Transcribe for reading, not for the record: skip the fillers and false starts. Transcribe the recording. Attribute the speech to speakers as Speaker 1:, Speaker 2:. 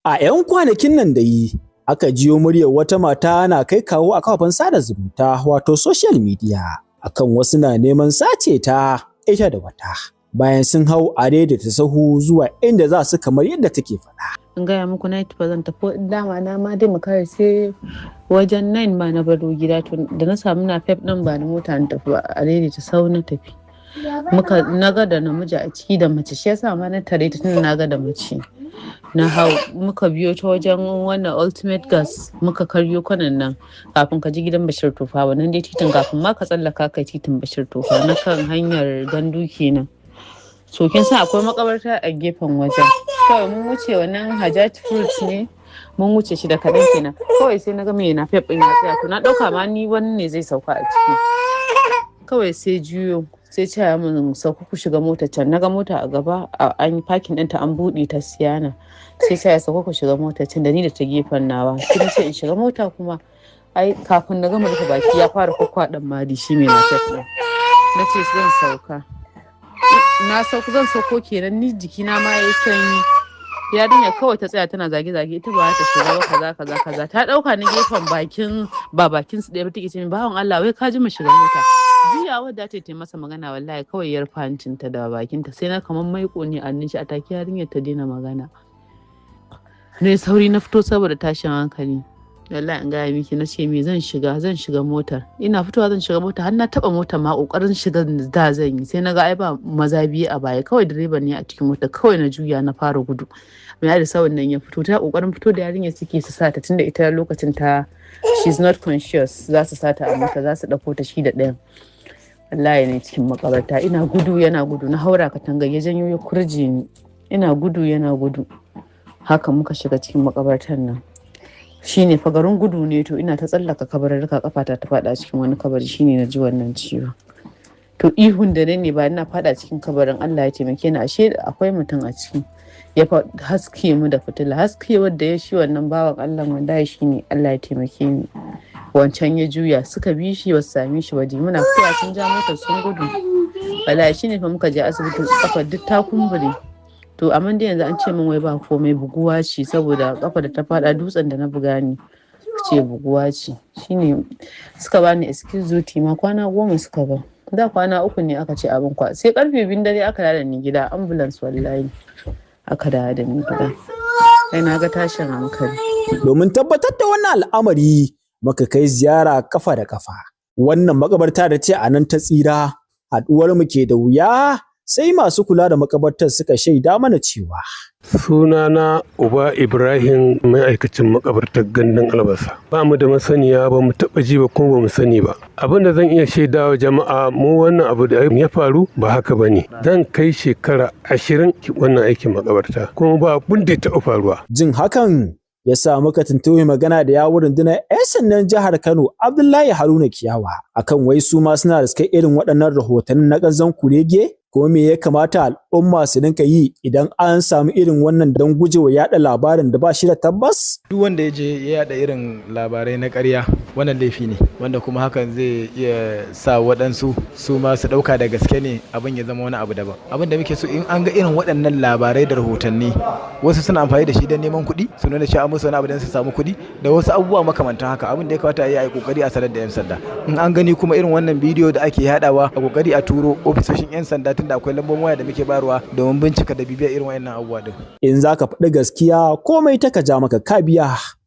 Speaker 1: A 'yan kwanakin nan dai aka jiyo muryar wata mata na kai kawo a kafafen sada zumunta, wato social media, akan wasu na neman sace ta ita da wata bayan sun hau a daidaita sahu zuwa inda za su, kamar yadda take faɗa.
Speaker 2: In gaya muku, night ba zan tafi dama na ma dai makara, sai wajen 9 ma na baro gida. To, da na samu na pep din, ba na mota na tafi ba, a daidaita sahu na tafi. Muka na ga da namiji a ciki da mace, shi yasa ma na tare ta, tunda na ga da mace. Na hau, muka biyo ta wajen wannan Ultimate Gas, muka karyo kwanan nan kafin ka ji gidan Bashir Tofa, wannan dai titin, kafin ma ka tsallaka kai titin Bashir Tofa na kan hanyar Gandu kenan. So kin san akwai makabarta a gefen wajen. Kawai mun wuce wannan Hajat Fruit ne, mun wuce shi da kaɗan kenan, kawai sai na ga mai napep ɗin ya tsaya. To, na ɗauka ma ni wani ne zai sauka a ciki. Kawai sai juyo, sai ce mun, "Sauka ku shiga mota can." Na ga mota a gaba an yi parking ɗinta, an buɗe ta Sienna. Sai ce ya, "Sauka ku shiga mota can," da ni da ta gefen nawa. Sai na ce in shiga mota kuma ai kafin na gama rufe baki ya fara kwakwaɗan mari shi mai napep ɗin. Na ce zan sauka, na sauko, zan sauko kenan, ni jikina ma yayi sanyi. Yarinya kawai ta tsaya tana zage-zage, ita ba ta shiga ba, kaza kaza kaza. Ta dauka na gefen bakin ba bakin su ɗaya ba. Take ce min, "Bawan Allah, wai ka ji mu shiga mota." Juyawa da ta yi masa magana, wallahi kawai ya rufe hancinta da bakinta, sai na kamar maiko ne a shi. A take yarinyar ta daina magana. Ne sauri na fito saboda tashin hankali. Wallahi in gaya miki, na ce me zan shiga, zan shiga motar. Ina fitowa zan shiga mota, har na taba motar ma, kokarin shiga da zan yi, sai na ga ai ba maza biyu a baya, kawai direba ne a cikin mota. Kawai na juya na fara gudu. Mai da sawun nan ya fito, ta kokarin fito da yarinyar suke su sata, tunda ita lokacin ta she's not conscious. Za su sata a mota, za su dauko ta shi da ɗayan. Wallahi ne cikin makabarta, ina gudu yana gudu, na haura katanga, ya janyo ya kurje ni. Ina gudu yana gudu, haka muka shiga cikin makabartar nan. Shine fa garin gudu ne, to ina ta tsallaka kabarurruka, kafata ta fada cikin wani kabari, shine na ji wannan ciwo. To, ihun da ne ba ina fada cikin kabarin, Allah ya taimake ni, ashe akwai mutum a ciki. Ya haske mu da fitila, haske wanda ya shi wannan bawan Allah, wallahi shine Allah ya taimake ni. Wancan ya juya suka bi shi, ba su same shi ba. Muna fitowa sun ja motar sun gudu. Wallahi shine fa muka je asibiti, kafa duk ta kumbure. To, amma dai yanzu an ce min wai ba komai, buguwa ce, saboda kafa da ta fada dutsen da na buga ne, ce buguwa ce. Shine suka bani excuse duty ma, kwana 10 suka ba. Da kwana 3 ne aka ce abin kwa. Sai karfe 2 dare aka dawo da ni gida, ambulance wallahi aka dawo da ni gida. Ai na ga tashin hankali.
Speaker 1: Domin tabbatar da wannan al'amari, muka kai ziyara kafa da kafa wannan makabarta da ce a nan ta tsira. Haɗuwar mu ke da wuya, sai masu kula da makabartar suka shaida mana cewa
Speaker 3: Sunana Uba Ibrahim, ma'aikacin makabartar Gandun Albasa. Ba mu da masaniya, ba mu taɓa ji ba kuma ba mu sani ba. Abin da zan iya shaidawa jama'a, mu wannan abu da ya faru ba haka ba ne. Zan kai shekara 20 wannan aikin makabarta, kuma ba abin da ya taɓa faruwa.
Speaker 1: Jin hakan ya sa muka tuntuɓi magana da yawun rundunar 'yan sandan jihar Kano, Abdullahi Haruna Kiyawa, akan wai su ma suna da irin waɗannan rahotannin na ƙanzon kurege, ko me ya kamata al'umma su rinka yi idan an samu irin wannan don gujewa yaɗa labarin da ba shi da tabbas?
Speaker 4: Duk wanda ya je ya yada irin labarai na ƙarya, wannan laifi ne, wanda kuma hakan zai iya sa waɗansu su ma su ɗauka da gaske ne, abin ya zama wani abu daban. Abin da muke so, in an ga irin waɗannan labarai da rahotanni, wasu suna amfani da shi don neman kuɗi, su nuna cewa musu wani abu don su samu kuɗi da wasu abubuwa makamantan haka, abin da ya kamata a yi, a yi kokari a sanar da 'yan sanda. In an gani kuma irin wannan bidiyo da ake yadawa, a kokari a turo ofisoshin 'yan sanda, tunda akwai lambobin waya da muke bayarwa domin bincika da bibiyar irin wayannan abubuwa din.
Speaker 1: In za ka faɗi gaskiya, komai ta ka ja maka ka biya.